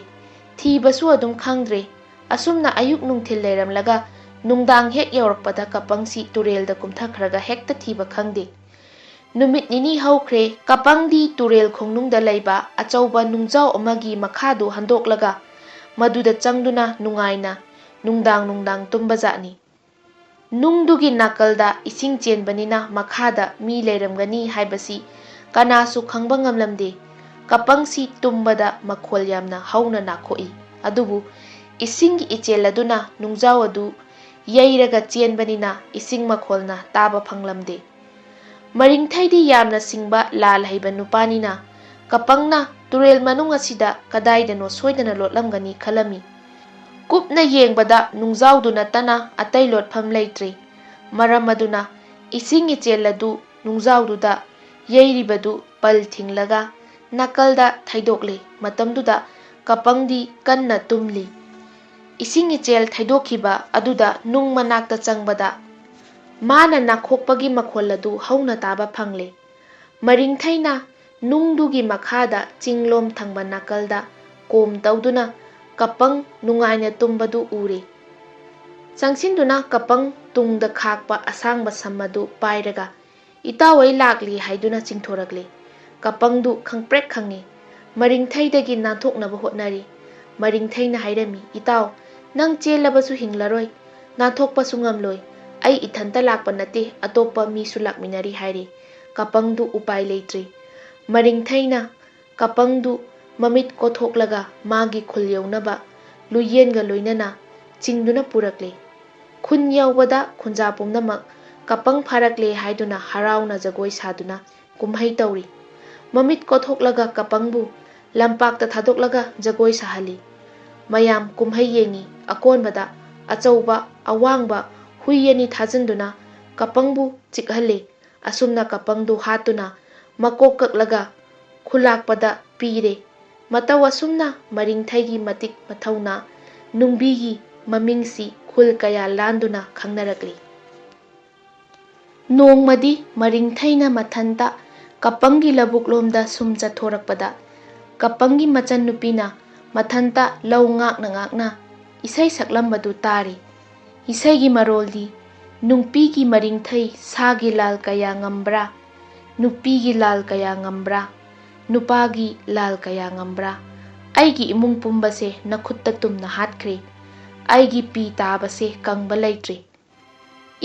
ꯊꯤꯕꯁꯨ ꯑꯗꯨꯝ ꯈꯪꯗ꯭ꯔꯦ꯫ ꯑꯁꯨꯝꯅ ꯑꯌꯨꯛ ꯅꯨꯡꯊꯤꯜ ꯂꯩꯔꯝꯂꯒ ꯅꯨꯡꯗꯥꯡ ꯍꯦꯛ ꯌꯧꯔꯛꯄꯗ ꯀꯄꯪꯁꯤ ꯇꯨꯔꯦꯜꯗ ꯀꯨꯝꯊꯈ꯭ꯔꯒ ꯍꯦꯛꯇ ꯊꯤꯕ ꯈꯪꯗꯦ꯫ ꯅꯨꯃꯤꯠ ꯅꯤꯅꯤ ꯍꯧꯈ꯭ꯔꯦ꯫ ꯀꯄꯪꯗꯤ ꯇꯨꯔꯦꯜ ꯈꯣꯡꯅꯨꯡꯗ ꯂꯩꯕ ꯑꯆꯧꯕ ꯅꯨꯡꯖꯥꯎ ꯑꯃꯒꯤ ꯃꯈꯥꯗꯨ ꯍꯟꯗꯣꯛꯂꯒ ꯃꯗꯨꯗ ꯆꯪꯗꯨꯅ ꯅꯨꯡꯉꯥꯏꯅ ꯅꯨꯡꯗꯥꯡ ꯅꯨꯡꯗꯥꯡ ꯇꯨꯝꯕꯖꯥꯠꯅꯤ꯫ ꯅꯨꯡꯗꯨꯒꯤ ꯅꯥꯀꯜꯗ ꯏꯁꯤꯡ ꯆꯦꯟꯕꯅꯤꯅ ꯃꯈꯥꯗ ꯃꯤ ꯂꯩꯔꯝꯒꯅꯤ ꯍꯥꯏꯕꯁꯤ ꯀꯅꯥꯁꯨ ꯈꯪꯕ ꯉꯝꯂꯝꯗꯦ꯫ ꯀꯄꯪꯁꯤ ꯇꯨꯝꯕꯗ ꯃꯈꯣꯜ ꯌꯥꯝꯅ ꯍꯧꯅ ꯅꯥꯈꯣꯛꯏ꯫ ꯑꯗꯨꯕꯨ ꯏꯁꯤꯡꯒꯤ ꯏꯆꯦꯜ ꯑꯗꯨꯅ ꯅꯨꯡꯖꯥꯎ ꯑꯗꯨ ꯌꯩꯔꯒ ꯆꯦꯟꯕꯅꯤꯅ ꯏꯁꯤꯡ ꯃꯈꯣꯜꯅ ꯇꯥꯕ ꯐꯪꯂꯝꯗꯦ꯫ ꯃꯔꯤꯡꯊꯩꯗꯤ ꯌꯥꯝꯅ ꯁꯤꯡꯕ, ꯂꯥꯜ ꯍꯩꯕ ꯅꯨꯄꯥꯅꯤꯅ ꯀꯄꯪꯅ ꯇꯨꯔꯦꯜ ꯃꯅꯨꯡ ꯑꯁꯤꯗ ꯀꯗꯥꯏꯗꯅꯣ ꯁꯣꯏꯗꯅ ꯂꯣꯠꯂꯝꯒꯅꯤ ꯈꯜꯂꯝꯃꯤ꯫ ꯀꯨꯞꯅ ꯌꯦꯡꯕꯗ ꯅꯨꯡꯖꯥꯎꯗꯨ ꯅꯠꯇꯅ ꯑꯇꯩ ꯂꯣꯠꯐꯝ ꯂꯩꯇ꯭ꯔꯤ꯫ ꯃꯔꯝ ꯑꯗꯨꯅ ꯏꯁꯤꯡ ꯏꯆꯦꯜ ꯑꯗꯨ ꯅꯨꯡꯖꯥꯎꯗꯨꯗ ꯌꯩꯔꯤꯕꯗꯨ ꯄꯜ ꯊꯤꯡꯂꯒ ꯅꯥꯀꯜꯗ ꯊꯩꯗꯣꯛꯂꯤ꯫ ꯃꯇꯝꯗꯨꯗ ꯀꯄꯪꯗꯤ ꯀꯟꯅ ꯇꯨꯝꯂꯤ꯫ ꯏꯁꯤꯡ ꯏꯆꯦꯜ ꯊꯩꯗꯣꯛꯈꯤꯕ ꯑꯗꯨꯗ ꯅꯨꯡ ꯃꯅꯥꯛꯇ ꯆꯪꯕꯗ ꯃꯥꯅ ꯅꯥꯈꯣꯛꯄꯒꯤ ꯃꯈꯣꯜ ꯑꯗꯨ ꯍꯧꯅ ꯇꯥꯕ ꯐꯪꯂꯦ꯫ ꯃꯔꯤꯡꯊꯩꯅ ꯅꯨꯡꯗꯨꯒꯤ ꯃꯈꯥꯗ ꯆꯤꯡꯂꯣꯝ ꯊꯪꯕ ꯅꯥꯀꯜꯗ ꯀꯣꯝ ꯇꯧꯗꯨꯅ ꯀꯄꯪ ꯅꯨꯡꯉꯥꯏꯅ ꯇꯨꯝꯕꯗꯨ ꯎꯔꯦ꯫ ꯆꯪꯁꯤꯟꯗꯨꯅ ꯀꯄꯪ ꯇꯨꯡꯗ ꯈꯥꯛꯄ ꯑꯁꯥꯡꯕ ꯁꯝ ꯑꯗꯨ ꯄꯥꯏꯔꯒ "ꯏꯇꯥꯎ, ꯑꯩ ꯂꯥꯛꯂꯤ" ꯍꯥꯏꯗꯨꯅ ꯆꯤꯡꯊꯣꯔꯛꯂꯦ꯫ ꯀꯄꯪꯗꯨ ꯈꯪꯄ꯭ꯔꯦꯛ ꯈꯪꯉꯤ꯫ ꯃꯔꯤꯡꯊꯩꯗꯒꯤ ꯅꯥꯟꯊꯣꯛꯅꯕ ꯍꯣꯠꯅꯔꯤ꯫ ꯃꯔꯤꯡꯊꯩꯅ ꯍꯥꯏꯔꯝꯃꯤ, "ꯏꯇꯥꯎ, ꯅꯪ ꯆꯦꯜꯂꯕꯁꯨ ꯍꯤꯡꯂꯔꯣꯏ, ꯅꯥꯟꯊꯣꯛꯄꯁꯨ ꯉꯝꯂꯣꯏ꯫ ꯑꯩ ꯏꯊꯟꯇ ꯂꯥꯛꯄ ꯅꯠꯇꯦ, ꯑꯇꯣꯞꯄ ꯃꯤꯁꯨ ꯂꯥꯛꯃꯤꯟꯅꯔꯤ" ꯍꯥꯏꯔꯤ꯫ ꯀꯄꯪꯗꯨ ꯎꯄꯥꯏ ꯂꯩꯇ꯭ꯔꯤ꯫ ꯃꯔꯤꯡꯊꯩꯅ ꯀꯄꯪꯗꯨ ꯃꯃꯤꯠ ꯀꯣꯊꯣꯛꯂꯒ ꯃꯥꯒꯤ ꯈꯨꯜ ꯌꯧꯅꯕ ꯂꯨꯌꯦꯟꯒ ꯂꯣꯏꯅꯅ ꯆꯤꯡꯗꯨꯅ ꯄꯨꯔꯛꯂꯦ꯫ ꯈꯨꯟ ꯌꯧꯕꯗ ꯈꯨꯟꯖꯥ ꯄꯨꯝꯅꯃꯛ ꯀꯄꯪ ꯐꯥꯔꯛꯂꯦ ꯍꯥꯏꯗꯨꯅ ꯍꯔꯥꯎꯅ ꯖꯒꯣꯏ ꯁꯥꯗꯨꯅ ꯀꯨꯝꯍꯩ ꯇꯧꯔꯤ꯫ ꯃꯃꯤꯠ ꯀꯣꯊꯣꯛꯂꯒ ꯀꯄꯪꯕꯨ ꯂꯝꯄꯥꯛꯇ ꯊꯥꯗꯣꯛꯂꯒ ꯖꯒꯣꯏ ꯁꯥꯍꯜꯂꯤ꯫ ꯃꯌꯥꯝ ꯀꯨꯝꯍꯩ ꯌꯦꯡꯉꯤ꯫ ꯑꯀꯣꯟꯕꯗ ꯑꯆꯧꯕ ꯑꯋꯥꯡꯕ ꯍꯨꯏ ꯑꯅꯤ ꯊꯥꯖꯤꯟꯗꯨꯅ ꯀꯄꯪꯕꯨ ꯆꯤꯛꯍꯜꯂꯤ꯫ ꯑꯁꯨꯝꯅ ꯀꯄꯪꯗꯨ ꯍꯥꯠꯇꯨꯅ ꯃꯀꯣꯛ ꯀꯛꯂꯒ ꯈꯨꯂꯥꯛꯄꯗ ꯄꯤꯔꯦ꯫ ꯃꯇꯧ ꯑꯁꯨꯝꯅ ꯃꯔꯤꯡꯊꯩꯒꯤ ꯃꯇꯤꯛ ꯃꯊꯧꯅꯥ ꯅꯨꯡꯕꯤꯒꯤ ꯃꯃꯤꯡꯁꯤ ꯈꯨꯜ ꯀꯌꯥ ꯂꯥꯟꯗꯨꯅ ꯈꯪꯅꯔꯛꯂꯤ꯫ ꯅꯣꯡꯃꯗꯤ ꯃꯔꯤꯡꯊꯩꯅ ꯃꯊꯟꯇ ꯀꯄꯪꯒꯤ ꯂꯧꯕꯨꯛꯂꯣꯝꯗ ꯁꯨꯝ ꯆꯠꯊꯣꯔꯛꯄꯗ ꯀꯄꯪꯒꯤ ꯃꯆꯟꯅꯨꯄꯤꯅ ꯃꯊꯟꯇ ꯂꯧ ꯉꯥꯛꯅ ꯉꯥꯛꯅ ꯏꯁꯩ ꯁꯛꯂꯝꯕꯗꯨ ꯇꯥꯔꯤ꯫ ꯏꯁꯩꯒꯤ ꯃꯔꯣꯜꯗꯤ "ꯅꯨꯡꯄꯤꯒꯤ ꯃꯔꯤꯡꯊꯩ ꯁꯥꯒꯤ ꯂꯥꯜ ꯀꯌꯥ ꯉꯝꯕ꯭ꯔꯥ? ꯅꯨꯄꯤꯒꯤ ꯂꯥꯜ ꯀꯌꯥ ꯉꯝꯕ꯭ꯔꯥ? ꯅꯨꯄꯥꯒꯤ ꯂꯥꯜ ꯀꯌꯥ ꯉꯝꯕ꯭ꯔꯥ? ꯑꯩꯒꯤ ꯏꯃꯨꯡ ꯄꯨꯝꯕꯁꯦ ꯅꯈꯨꯠꯇ ꯇꯨꯝꯅ ꯍꯥꯠꯈ꯭ꯔꯦ꯫ ꯑꯩꯒꯤ ꯄꯤ ꯇꯥꯕꯁꯦ ꯀꯪꯕ ꯂꯩꯇ꯭ꯔꯦ"꯫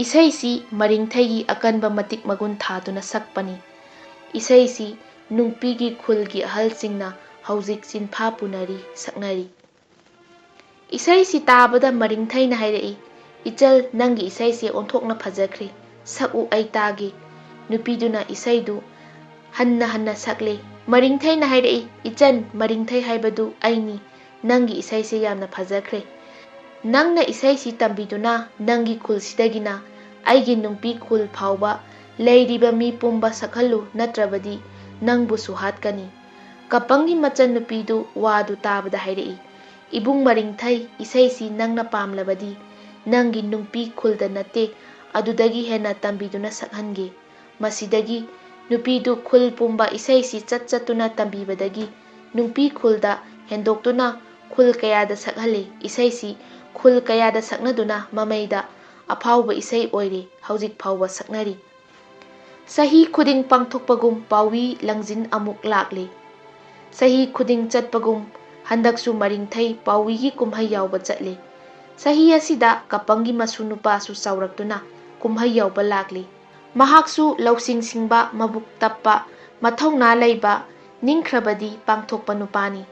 ꯏꯁꯩꯁꯤ ꯃꯔꯤꯡꯊꯩꯒꯤ ꯑꯀꯟꯕ ꯃꯇꯤꯛ ꯃꯒꯨꯟ ꯊꯥꯗꯨꯅ ꯁꯛꯄꯅꯤ꯫ ꯏꯁꯩꯁꯤ ꯅꯨꯡꯄꯤꯒꯤ ꯈꯨꯜꯒꯤ ꯑꯍꯜꯁꯤꯡꯅ ꯍꯧꯖꯤꯛ ꯆꯤꯟꯐꯥ ꯄꯨꯅꯔꯤ, ꯁꯛꯅꯔꯤ꯫ ꯏꯁꯩꯁꯤ ꯇꯥꯕꯗ ꯃꯔꯤꯡꯊꯩꯅ ꯍꯥꯏꯔꯛꯏ, "ꯏꯆꯜ, ꯅꯪꯒꯤ ꯏꯁꯩꯁꯦ ꯑꯣꯟꯊꯣꯛꯅ ꯐꯖꯈ꯭ꯔꯦ, ꯁꯛꯎ, ꯑꯩ ꯇꯥꯒꯦ"꯫ ꯅꯨꯄꯤꯗꯨꯅ ꯏꯁꯩꯗꯨ ꯍꯟꯅ ꯍꯟꯅ ꯁꯛꯂꯦ꯫ ꯃꯔꯤꯡꯊꯩꯅ ꯍꯥꯏꯔꯛꯏ, "ꯏꯆꯟ, ꯃꯔꯤꯡꯊꯩ ꯍꯥꯏꯕꯗꯨ ꯑꯩꯅꯤ꯫ ꯅꯪꯒꯤ ꯏꯁꯩꯁꯦ ꯌꯥꯝꯅ ꯐꯖꯈ꯭ꯔꯦ꯫ ꯅꯪꯅ ꯏꯁꯩꯁꯤ ꯇꯝꯕꯤꯗꯨꯅ ꯅꯪꯒꯤ ꯈꯨꯜꯁꯤꯗꯒꯤꯅ ꯑꯩꯒꯤ ꯅꯨꯡꯄꯤ ꯈꯨꯜ ꯐꯥꯎꯕ ꯂꯩꯔꯤꯕ ꯃꯤ ꯄꯨꯝꯕ ꯁꯛꯍꯜꯂꯨ, ꯅꯠꯇ꯭ꯔꯕꯗꯤ ꯅꯪꯕꯨꯁꯨ ꯍꯥꯠꯀꯅꯤ꯫" ꯀꯄꯪꯒꯤ ꯃꯆꯟꯅꯨꯄꯤꯗꯨ ꯋꯥꯗꯨ ꯇꯥꯕꯗ ꯍꯥꯏꯔꯛꯏ, "ꯏꯕꯨꯡ ꯃꯔꯤꯡꯊꯩ, ꯏꯁꯩꯁꯤ ꯅꯪꯅ ꯄꯥꯝꯂꯕꯗꯤ ꯅꯪꯒꯤ ꯅꯨꯡꯄꯤ ꯈꯨꯜꯗ ꯅꯠꯇꯦ, ꯑꯗꯨꯗꯒꯤ ꯍꯦꯟꯅ ꯇꯝꯕꯤꯗꯨꯅ ꯁꯛꯍꯟꯒꯦ꯫" ꯃꯁꯤꯗꯒꯤ ꯅꯨꯄꯤꯗꯨ ꯈꯨꯜ ꯄꯨꯝꯕ ꯏꯁꯩꯁꯤ ꯆꯠ ꯆꯠꯇꯨꯅ ꯇꯝꯕꯤꯕꯗꯒꯤ ꯅꯨꯄꯤ ꯈꯨꯜꯗ ꯍꯦꯟꯗꯣꯛꯇꯨꯅ ꯈꯨꯜ ꯀꯌꯥꯗ ꯁꯛꯍꯜꯂꯤ꯫ ꯏꯁꯩꯁꯤ ꯈꯨꯜ ꯀꯌꯥꯗ ꯁꯛꯅꯗꯨꯅ ꯃꯃꯩꯗ ꯑꯐꯥꯎꯕ ꯏꯁꯩ ꯑꯣꯏꯔꯤ, ꯍꯧꯖꯤꯛ ꯐꯥꯎꯕ ꯁꯛꯅꯔꯤ꯫ ꯆꯍꯤ ꯈꯨꯗꯤꯡ ꯄꯥꯡꯊꯣꯛꯄꯒꯨꯝ ꯄꯥꯎꯋꯤ ꯂꯪꯖꯤꯟ ꯑꯃꯨꯛ ꯂꯥꯛꯂꯤ꯫ ꯆꯍꯤ ꯈꯨꯗꯤꯡ ꯆꯠꯄꯒꯨꯝ ꯍꯟꯗꯛꯁꯨ ꯃꯔꯤꯡꯊꯩ ꯄꯥꯎꯋꯤꯒꯤ ꯀꯨꯝꯍꯩ ꯌꯥꯎꯕ ꯆꯠꯂꯤ꯫ ꯆꯍꯤ ꯑꯁꯤꯗ ꯀꯄꯪꯒꯤ ꯃꯁꯨ ꯅꯨꯄꯥꯁꯨ ꯆꯥꯎꯔꯛꯇꯨꯅ ꯀꯨꯝꯍꯩ ꯌꯥꯎꯕ ꯂꯥꯛꯂꯤ꯫ ꯃꯍꯥꯛꯁꯨ ꯂꯧꯁꯤꯡ ꯁꯤꯡꯕ, ꯃꯕꯨꯛ ꯇꯞꯄ, ꯃꯊꯧꯅꯥ ꯂꯩꯕ, ꯅꯤꯡꯈ꯭ꯔꯕꯗꯤ ꯄꯥꯡꯊꯣꯛꯄ ꯅꯨꯄꯥꯅꯤ꯫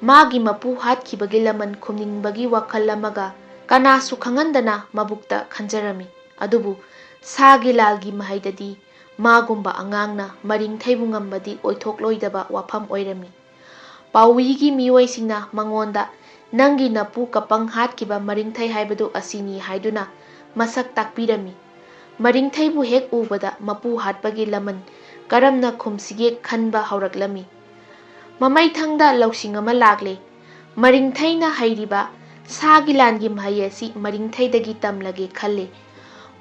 ꯃꯥꯒꯤ ꯃꯄꯨ ꯍꯥꯠꯈꯤꯕꯒꯤ ꯂꯃꯟ ꯈꯨꯝꯅꯤꯡꯕꯒꯤ ꯋꯥꯈꯜ ꯑꯃꯒ ꯀꯅꯥꯁꯨ ꯈꯪꯍꯟꯗꯅ ꯃꯕꯨꯛꯇ ꯈꯟꯖꯔꯝꯃꯤ꯫ ꯑꯗꯨꯕꯨ ꯁꯥꯒꯤ ꯂꯥꯜꯒꯤ ꯃꯍꯩꯗꯗꯤ ꯃꯥꯒꯨꯝꯕ ꯑꯉꯥꯡꯅ ꯃꯔꯤꯡꯊꯩꯕꯨ ꯉꯝꯕꯗꯤ ꯑꯣꯏꯊꯣꯛꯂꯣꯏꯗꯕ ꯋꯥꯐꯝ ꯑꯣꯏꯔꯝꯃꯤ꯫ ꯄꯥꯎꯋꯤꯒꯤ ꯃꯤꯑꯣꯏꯁꯤꯡꯅ ꯃꯉꯣꯟꯗ, "ꯅꯪꯒꯤ ꯅꯄꯨ ꯀꯄꯪ ꯍꯥꯠꯈꯤꯕ ꯃꯔꯤꯡꯊꯩ ꯍꯥꯏꯕꯗꯨ ꯑꯁꯤꯅꯤ" ꯍꯥꯏꯗꯨꯅ ꯃꯁꯛ ꯇꯥꯛꯄꯤꯔꯝꯃꯤ꯫ ꯃꯔꯤꯡꯊꯩꯕꯨ ꯍꯦꯛ ꯎꯕꯗ ꯃꯄꯨ ꯍꯥꯠꯄꯒꯤ ꯂꯃꯟ ꯀꯔꯝꯅ ꯈꯨꯝꯁꯤꯒꯦ ꯈꯟꯕ ꯍꯧꯔꯛꯂꯝꯃꯤ꯫ ꯃꯃꯩꯊꯪꯗ ꯂꯧꯁꯤꯡ ꯑꯃ ꯂꯥꯛꯂꯦ꯫ ꯃꯔꯤꯡꯊꯩꯅ ꯍꯩꯔꯤꯕ ꯁꯥꯒꯤ ꯂꯥꯟꯒꯤ ꯃꯍꯩ ꯑꯁꯤ ꯃꯔꯤꯡꯊꯩꯗꯒꯤ ꯇꯝꯂꯒꯦ ꯈꯜꯂꯦ꯫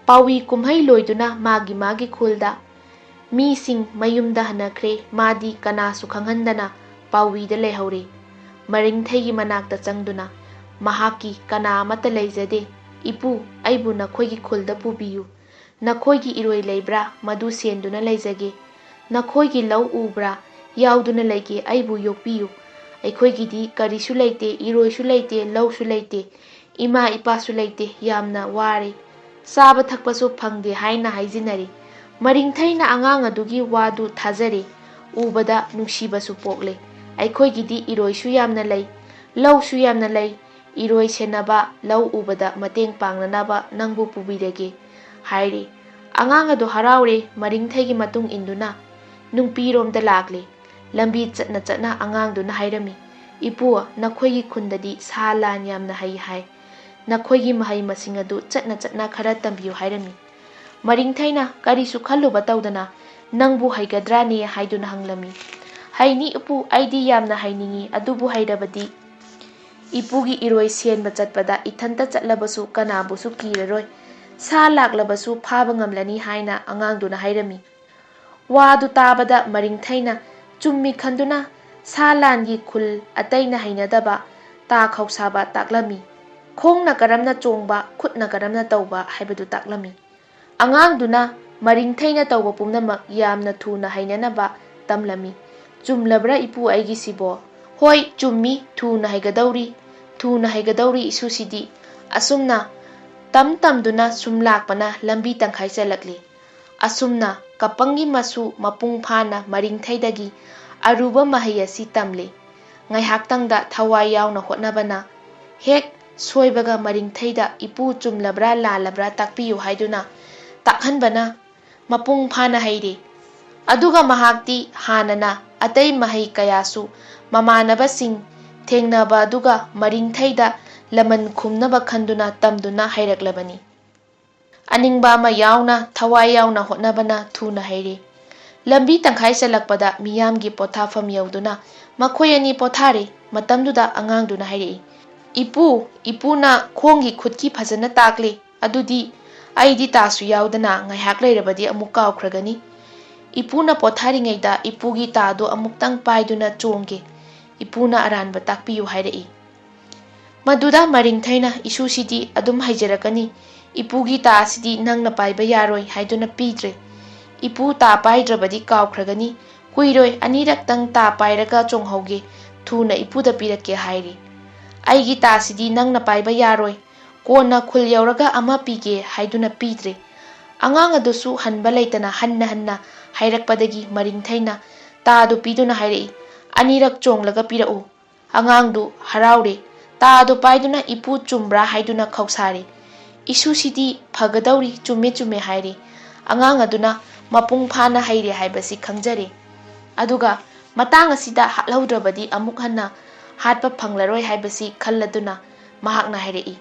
ꯄꯥꯎꯋꯤ ꯀꯨꯝꯍꯩ ꯂꯣꯏꯗꯨꯅ ꯃꯥꯒꯤ ꯃꯥꯒꯤ ꯈꯨꯜꯗ ꯃꯤꯁꯤꯡ ꯃꯌꯨꯝꯗ ꯍꯟꯅꯈ꯭ꯔꯦ꯫ ꯃꯥꯗꯤ ꯀꯅꯥꯁꯨ ꯈꯪꯍꯟꯗꯅ ꯄꯥꯎꯋꯤꯗ ꯂꯩꯍꯧꯔꯦ꯫ ꯃꯔꯤꯡꯊꯩꯒꯤ ꯃꯅꯥꯛꯇ ꯆꯪꯗꯨꯅ ꯃꯍꯥꯛꯀꯤ ꯀꯅꯥ ꯑꯃꯠꯇ ꯂꯩꯖꯗꯦ꯫ "ꯏꯄꯨ, ꯑꯩꯕꯨ ꯅꯈꯣꯏꯒꯤ ꯈꯨꯜꯗ ꯄꯨꯕꯤꯌꯨ꯫ ꯅꯈꯣꯏꯒꯤ ꯏꯔꯣꯏ ꯂꯩꯕ꯭ꯔꯥ? ꯃꯗꯨ ꯁꯦꯟꯗꯨꯅ ꯂꯩꯖꯒꯦ꯫ ꯅꯈꯣꯏꯒꯤ ꯂꯧ ꯎꯕ꯭ꯔꯥ? ꯌꯥꯎꯗꯨꯅ ꯂꯩꯒꯦ, ꯑꯩꯕꯨ ꯌꯣꯛꯄꯤꯌꯨ꯫ ꯑꯩꯈꯣꯏꯒꯤꯗꯤ ꯀꯔꯤꯁꯨ ꯂꯩꯇꯦ, ꯏꯔꯣꯏꯁꯨ ꯂꯩꯇꯦ, ꯂꯧꯁꯨ ꯂꯩꯇꯦ, ꯏꯃꯥ ꯏꯄꯥꯁꯨ ꯂꯩꯇꯦ, ꯌꯥꯝꯅ ꯋꯥꯔꯦ꯫ ꯆꯥꯕ ꯊꯛꯄꯁꯨ ꯐꯪꯗꯦ" ꯍꯥꯏꯅ ꯍꯥꯏꯖꯤꯟꯅꯔꯤ꯫ ꯃꯔꯤꯡꯊꯩꯅ ꯑꯉꯥꯡ ꯑꯗꯨꯒꯤ ꯋꯥꯗꯨ ꯊꯥꯖꯔꯦ꯫ ꯎꯕꯗ ꯅꯨꯡꯁꯤꯕꯁꯨ ꯄꯣꯛꯂꯦ꯫ "ꯑꯩꯈꯣꯏꯒꯤꯗꯤ ꯏꯔꯣꯏꯁꯨ ꯌꯥꯝꯅ ꯂꯩ, ꯂꯧꯁꯨ ꯌꯥꯝꯅ ꯂꯩ, ꯏꯔꯣꯏ ꯁꯦꯟꯅꯕ, ꯂꯧ ꯎꯕꯗ ꯃꯇꯦꯡ ꯄꯥꯡꯅꯅꯕ ꯅꯪꯕꯨ ꯄꯨꯕꯤꯔꯒꯦ" ꯍꯥꯏꯔꯦ꯫ ꯑꯉꯥꯡ ꯑꯗꯨ ꯍꯔꯥꯎꯔꯦ꯫ ꯃꯔꯤꯡꯊꯩꯒꯤ ꯃꯇꯨꯡ ꯏꯟꯗꯨꯅ ꯅꯨꯡꯄꯤꯔꯣꯝꯗ ꯂꯥꯛꯂꯦ꯫ ꯂꯝꯕꯤ ꯆꯠꯅ ꯆꯠꯅ ꯑꯉꯥꯡꯗꯨꯅ ꯍꯥꯏꯔꯝꯃꯤ, "ꯏꯄꯨ, ꯅꯈꯣꯏꯒꯤ ꯈꯨꯟꯗꯗꯤ ꯁꯥ ꯂꯥꯟ ꯌꯥꯝꯅ ꯍꯩ ꯍꯥꯏ꯫ ꯅꯈꯣꯏꯒꯤ ꯃꯍꯩ ꯃꯁꯤꯡ ꯑꯗꯨ ꯆꯠꯅ ꯆꯠꯅ ꯈꯔ ꯇꯝꯕꯤꯌꯨ" ꯍꯥꯏꯔꯝꯃꯤ꯫ ꯃꯔꯤꯡꯊꯩꯅ ꯀꯔꯤꯁꯨ ꯈꯜꯂꯨꯕ ꯇꯧꯗꯅ, "ꯅꯪꯕꯨ ꯍꯩꯒꯗ꯭ꯔꯥꯅꯦ?" ꯍꯥꯏꯗꯨꯅ ꯍꯪꯂꯝꯃꯤ꯫ "ꯍꯩꯅꯤ ꯏꯄꯨ, ꯑꯩꯗꯤ ꯌꯥꯝꯅ ꯍꯩꯅꯤꯡꯏ, ꯑꯗꯨꯕꯨ ꯍꯩꯔꯕꯗꯤ ꯏꯄꯨꯒꯤ ꯏꯔꯣꯏ ꯁꯦꯟꯕ ꯆꯠꯄꯗ ꯏꯊꯟꯇ ꯆꯠꯂꯕꯁꯨ ꯀꯅꯥꯕꯨꯁꯨ ꯀꯤꯔꯔꯣꯏ, ꯁꯥ ꯂꯥꯛꯂꯕꯁꯨ ꯐꯥꯕ ꯉꯝꯂꯅꯤ" ꯍꯥꯏꯅ ꯑꯉꯥꯡꯗꯨꯅ ꯍꯥꯏꯔꯝꯃꯤ꯫ ꯋꯥꯗꯨ ꯇꯥꯕꯗ ꯃꯔꯤꯡꯊꯩꯅ ꯆꯨꯝꯃꯤ ꯈꯟꯗꯨꯅ ꯁꯥ ꯂꯥꯟꯒꯤ ꯈꯨꯜ ꯑꯇꯩꯅ ꯍꯩꯅꯗꯕ ꯇꯥ ꯈꯧꯁꯥꯕ ꯇꯥꯛꯂꯝꯃꯤ꯫ ꯈꯣꯡꯅ ꯀꯔꯝꯅ ꯆꯣꯡꯕ, ꯈꯨꯠꯅ ꯀꯔꯝꯅ ꯇꯧꯕ ꯍꯥꯏꯕꯗꯨ ꯇꯥꯛꯂꯝꯃꯤ꯫ ꯑꯉꯥꯡꯗꯨꯅ ꯃꯔꯤꯡꯊꯩꯅ ꯇꯧꯕ ꯄꯨꯝꯅꯃꯛ ꯌꯥꯝꯅ ꯊꯨꯅ ꯍꯩꯅꯅꯕ ꯇꯝꯂꯝꯃꯤ꯫ "ꯆꯨꯝꯂꯕ꯭ꯔꯥ ꯏꯄꯨ ꯑꯩꯒꯤꯁꯤꯕꯣ?" "ꯍꯣꯏ, ꯆꯨꯝꯃꯤ, ꯊꯨꯅ ꯍꯩꯒꯗꯧꯔꯤ, ꯊꯨꯅ ꯍꯩꯒꯗꯧꯔꯤ ꯏꯁꯨꯁꯤꯗꯤ"꯫ ꯑꯁꯨꯝꯅ ꯇꯝ ꯇꯝꯗꯨꯅ ꯁꯨꯝ ꯂꯥꯛꯄꯅ ꯂꯝꯕꯤ ꯇꯪꯈꯥꯏ ꯆꯜꯂꯛꯂꯤ꯫ ꯑꯁꯨꯝꯅ ꯀꯄꯪꯒꯤ ꯃꯁꯨ ꯃꯄꯨꯡ ꯐꯥꯅ ꯃꯔꯤꯡꯊꯩꯗꯒꯤ ꯑꯔꯨꯕ ꯃꯍꯩ ꯑꯁꯤ ꯇꯝꯂꯤ꯫ ꯉꯥꯏꯍꯥꯛꯇꯪꯗ ꯊꯋꯥꯏ ꯌꯥꯎꯅ ꯍꯣꯠꯅꯕꯅ ꯍꯦꯛ ꯁꯣꯏꯕꯒ ꯃꯔꯤꯡꯊꯩꯗ "ꯏꯄꯨ, ꯆꯨꯝꯂꯕ꯭ꯔꯥ ꯂꯥꯜꯂꯕ꯭ꯔꯥ ꯇꯥꯛꯄꯤꯌꯨ" ꯍꯥꯏꯗꯨꯅ ꯇꯥꯛꯍꯟꯕꯅ ꯃꯄꯨꯡ ꯐꯥꯅ ꯍꯩꯔꯦ꯫ ꯑꯗꯨꯒ ꯃꯍꯥꯛꯇꯤ ꯍꯥꯟꯅꯅ ꯑꯇꯩ ꯃꯍꯩ ꯀꯌꯥꯁꯨ ꯃꯃꯥꯟꯅꯕꯁꯤꯡ ꯊꯦꯡꯅꯕ ꯑꯗꯨꯒ ꯃꯔꯤꯡꯊꯩꯗ ꯂꯃꯟ ꯈꯨꯝꯅꯕ ꯈꯟꯗꯨꯅ ꯇꯝꯗꯨꯅ ꯍꯩꯔꯛꯂꯕꯅꯤ꯫ ꯑꯅꯤꯡꯕ ꯑꯃ ꯌꯥꯎꯅ, ꯊꯋꯥꯏ ꯌꯥꯎꯅ ꯍꯣꯠꯅꯕꯅ ꯊꯨꯅ ꯍꯩꯔꯦ꯫ ꯂꯝꯕꯤ ꯇꯪꯈꯥꯏ ꯆꯜꯂꯛꯄꯗ ꯃꯤꯌꯥꯝꯒꯤ ꯄꯣꯊꯥꯐꯝ ꯌꯧꯗꯨꯅ ꯃꯈꯣꯏ ꯑꯅꯤ ꯄꯣꯊꯥꯔꯦ꯫ ꯃꯇꯝꯗꯨꯗ ꯑꯉꯥꯡꯗꯨꯅ ꯍꯥꯏꯔꯛꯏ, "ꯏꯄꯨ, ꯏꯄꯨꯅ ꯈꯣꯡꯒꯤ ꯈꯨꯠꯀꯤ ꯐꯖꯅ ꯇꯥꯛꯂꯦ꯫ ꯑꯗꯨꯗꯤ ꯑꯩꯗꯤ ꯇꯥꯁꯨ ꯌꯥꯎꯗꯅ ꯉꯥꯏꯍꯥꯛ ꯂꯩꯔꯕꯗꯤ ꯑꯃꯨꯛ ꯀꯥꯎꯈ꯭ꯔꯒꯅꯤ꯫ ꯏꯄꯨꯅ ꯄꯣꯊꯥꯔꯤꯉꯩꯗ ꯏꯄꯨꯒꯤ ꯇꯥꯗꯨ ꯑꯃꯨꯛꯇꯪ ꯄꯥꯏꯗꯨꯅ ꯆꯣꯡꯒꯦ꯫ ꯏꯄꯨꯅ ꯑꯔꯥꯟꯕ ꯇꯥꯛꯄꯤꯌꯨ" ꯍꯥꯏꯔꯛꯏ꯫ ꯃꯗꯨꯗ ꯃꯔꯤꯡꯊꯩꯅ, "ꯏꯁꯨꯁꯤꯗꯤ ꯑꯗꯨꯝ ꯍꯩꯖꯔꯛꯀꯅꯤ, ꯏꯄꯨꯒꯤ ꯇꯥꯁꯤꯗꯤ ꯅꯪꯅ ꯄꯥꯏꯕ ꯌꯥꯔꯣꯏ" ꯍꯥꯏꯗꯨꯅ ꯄꯤꯗ꯭ꯔꯦ꯫ "ꯏꯄꯨ ꯇꯥ ꯄꯥꯏꯗ꯭ꯔꯕꯗꯤ ꯀꯥꯎꯈ꯭ꯔꯒꯅꯤ, ꯀꯨꯏꯔꯣꯏ, ꯑꯅꯤꯔꯛꯇꯪ ꯇꯥ ꯄꯥꯏꯔꯒ ꯆꯣꯡꯍꯧꯒꯦ, ꯊꯨꯅ ꯏꯄꯨꯗ ꯄꯤꯔꯛꯀꯦ" ꯍꯥꯏꯔꯤ꯫ "ꯑꯩꯒꯤ ꯇꯥꯁꯤꯗꯤ ꯅꯪꯅ ꯄꯥꯏꯕ ꯌꯥꯔꯣꯏ, ꯀꯣꯟꯅ ꯈꯨꯜ ꯌꯧꯔꯒ ꯑꯃ ꯄꯤꯒꯦ" ꯍꯥꯏꯗꯨꯅ ꯄꯤꯗ꯭ꯔꯦ꯫ ꯑꯉꯥꯡ ꯑꯗꯨꯁꯨ ꯍꯟꯕ ꯂꯩꯇꯅ ꯍꯟꯅ ꯍꯟꯅ ꯍꯥꯏꯔꯛꯄꯗꯒꯤ ꯃꯔꯤꯡꯊꯩꯅ ꯇꯥꯗꯨ ꯄꯤꯗꯨꯅ ꯍꯥꯏꯔꯛꯏ, "ꯑꯅꯤꯔꯛ ꯆꯣꯡꯂꯒ ꯄꯤꯔꯛꯎ"꯫ ꯑꯉꯥꯡꯗꯨ ꯍꯔꯥꯎꯔꯦ꯫ ꯇꯥꯗꯨ ꯄꯥꯏꯗꯨꯅ "ꯏꯄꯨ, ꯆꯨꯝꯕ꯭ꯔꯥ?" ꯍꯥꯏꯗꯨꯅ ꯈꯧꯁꯥꯔꯦ꯫ "ꯏꯁꯨꯁꯤꯗꯤ ꯐꯒꯗꯧꯔꯤ, ꯆꯨꯝꯃꯦ ꯆꯨꯝꯃꯦ" ꯍꯥꯏꯔꯦ꯫ ꯑꯉꯥꯡ ꯑꯗꯨꯅ ꯃꯄꯨꯡ ꯐꯥꯅ ꯍꯩꯔꯦ ꯍꯥꯏꯕꯁꯤ ꯈꯪꯖꯔꯦ꯫ ꯑꯗꯨꯒ ꯃꯇꯥꯡ ꯑꯁꯤꯗ ꯍꯥꯠꯍꯧꯗ꯭ꯔꯕꯗꯤ ꯑꯃꯨꯛ ꯍꯟꯅ ꯍꯥꯠꯄ ꯐꯪꯂꯔꯣꯏ ꯍꯥꯏꯕꯁꯤ ꯈꯜꯂꯗꯨꯅ ꯃꯍꯥꯛꯅ ꯍꯥꯏꯔꯛꯏ,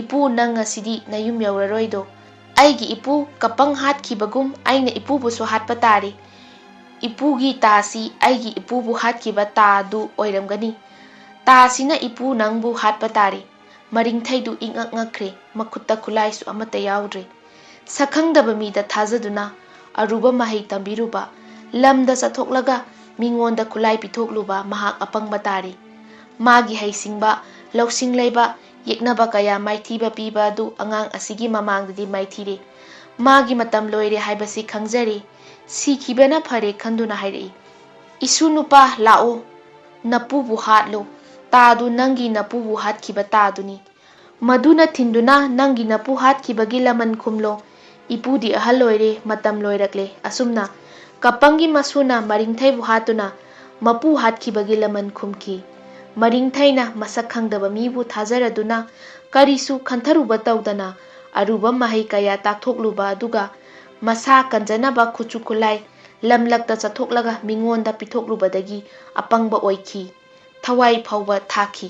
"ꯏꯄꯨ, ꯅꯪ ꯉꯁꯤꯗꯤ ꯅꯌꯨꯝ ꯌꯧꯔꯔꯣꯏꯗꯣ꯫ ꯑꯩꯒꯤ ꯏꯄꯨ ꯀꯄꯪ ꯍꯥꯠꯈꯤꯕꯒꯨꯝ ꯑꯩꯅ ꯏꯄꯨꯕꯨꯁꯨ ꯍꯥꯠꯄ ꯇꯥꯔꯦ꯫ ꯏꯄꯨꯒꯤ ꯇꯥꯁꯤ ꯑꯩꯒꯤ ꯏꯄꯨꯕꯨ ꯍꯥꯠꯈꯤꯕ ꯇꯥꯗꯨ ꯑꯣꯏꯔꯝꯒꯅꯤ꯫ ꯇꯥꯁꯤꯅ ꯏꯄꯨ ꯅꯪꯕꯨ ꯍꯥꯠꯄ ꯇꯥꯔꯦ꯫" ꯃꯔꯤꯡꯊꯩꯗꯨ ꯏꯉꯛ ꯉꯛꯈ꯭ꯔꯦ꯫ ꯃꯈꯨꯠꯇ ꯈꯨꯠꯂꯥꯏꯁꯨ ꯑꯃꯠꯇ ꯌꯥꯎꯗ꯭ꯔꯦ꯫ ꯁꯛꯈꯪꯗꯕ ꯃꯤꯗ ꯊꯥꯖꯗꯨꯅ ꯑꯔꯨꯕ ꯃꯍꯩ ꯇꯝꯕꯤꯔꯨꯕ, ꯂꯝꯗ ꯆꯠꯊꯣꯛꯂꯒ ꯃꯤꯉꯣꯟꯗ ꯈꯨꯠꯂꯥꯏ ꯄꯤꯊꯣꯛꯂꯨꯕ ꯃꯍꯥꯛ ꯑꯄꯪꯕ ꯇꯥꯔꯦ꯫ ꯃꯥꯒꯤ ꯍꯩꯁꯤꯡꯕ, ꯂꯧꯁꯤꯡ ꯂꯩꯕ, ꯌꯦꯛꯅꯕ ꯀꯌꯥ ꯃꯥꯏꯊꯤꯕ ꯄꯤꯕ ꯑꯗꯨ ꯑꯉꯥꯡ ꯑꯁꯤꯒꯤ ꯃꯃꯥꯡꯗꯗꯤ ꯃꯥꯏꯊꯤꯔꯦ꯫ ꯃꯥꯒꯤ ꯃꯇꯝ ꯂꯣꯏꯔꯦ ꯍꯥꯏꯕꯁꯤ ꯈꯪꯖꯔꯦ꯫ ꯁꯤꯈꯤꯕꯅ ꯐꯔꯦ ꯈꯟꯗꯨꯅ ꯍꯥꯏꯔꯛꯏ, "ꯏꯁꯨ ꯅꯨꯄꯥ, ꯂꯥꯛꯑꯣ, ꯅꯄꯨꯕꯨ ꯍꯥꯠꯂꯣ꯫ ꯇꯥꯗꯨ ꯅꯪꯒꯤ ꯅꯄꯨꯕꯨ ꯍꯥꯠꯈꯤꯕ ꯇꯥꯗꯨꯅꯤ꯫ ꯃꯗꯨꯅ ꯊꯤꯟꯗꯨꯅ ꯅꯪꯒꯤ ꯅꯄꯨ ꯍꯥꯠꯈꯤꯕꯒꯤ ꯂꯃꯟ ꯈꯨꯝꯂꯣ꯫ ꯏꯄꯨꯗꯤ ꯑꯍꯜ ꯑꯣꯏꯔꯦ, ꯃꯇꯝ ꯂꯣꯏꯔꯛꯂꯦ꯫" ꯑꯁꯨꯝꯅ ꯀꯄꯪꯒꯤ ꯃꯁꯨꯅ ꯃꯔꯤꯡꯊꯩꯕꯨ ꯍꯥꯠꯇꯨꯅ ꯃꯄꯨ ꯍꯥꯠꯈꯤꯕꯒꯤ ꯂꯃꯟ ꯈꯨꯝꯈꯤ꯫ ꯃꯔꯤꯡꯊꯩꯅ ꯃꯁꯛ ꯈꯪꯗꯕ ꯃꯤꯕꯨ ꯊꯥꯖꯔꯗꯨꯅ ꯀꯔꯤꯁꯨ ꯈꯟꯊꯔꯨꯕ ꯇꯧꯗꯅ ꯑꯔꯨꯕ ꯃꯍꯩ ꯀꯌꯥ ꯇꯥꯛꯊꯣꯛꯂꯨꯕ ꯑꯗꯨꯒ ꯃꯁꯥ ꯀꯟꯖꯅꯕ ꯈꯨꯠꯁꯨ ꯈꯨꯠꯂꯥꯏ ꯂꯝꯂꯛꯇ ꯆꯠꯊꯣꯛꯂꯒ ꯃꯤꯉꯣꯟꯗ ꯄꯤꯊꯣꯛꯂꯨꯕꯗꯒꯤ ꯑꯄꯪꯕ ꯑꯣꯏꯈꯤ꯫ ꯊꯋꯥꯏ ꯐꯥꯎꯕ ꯊꯥꯈꯤ꯫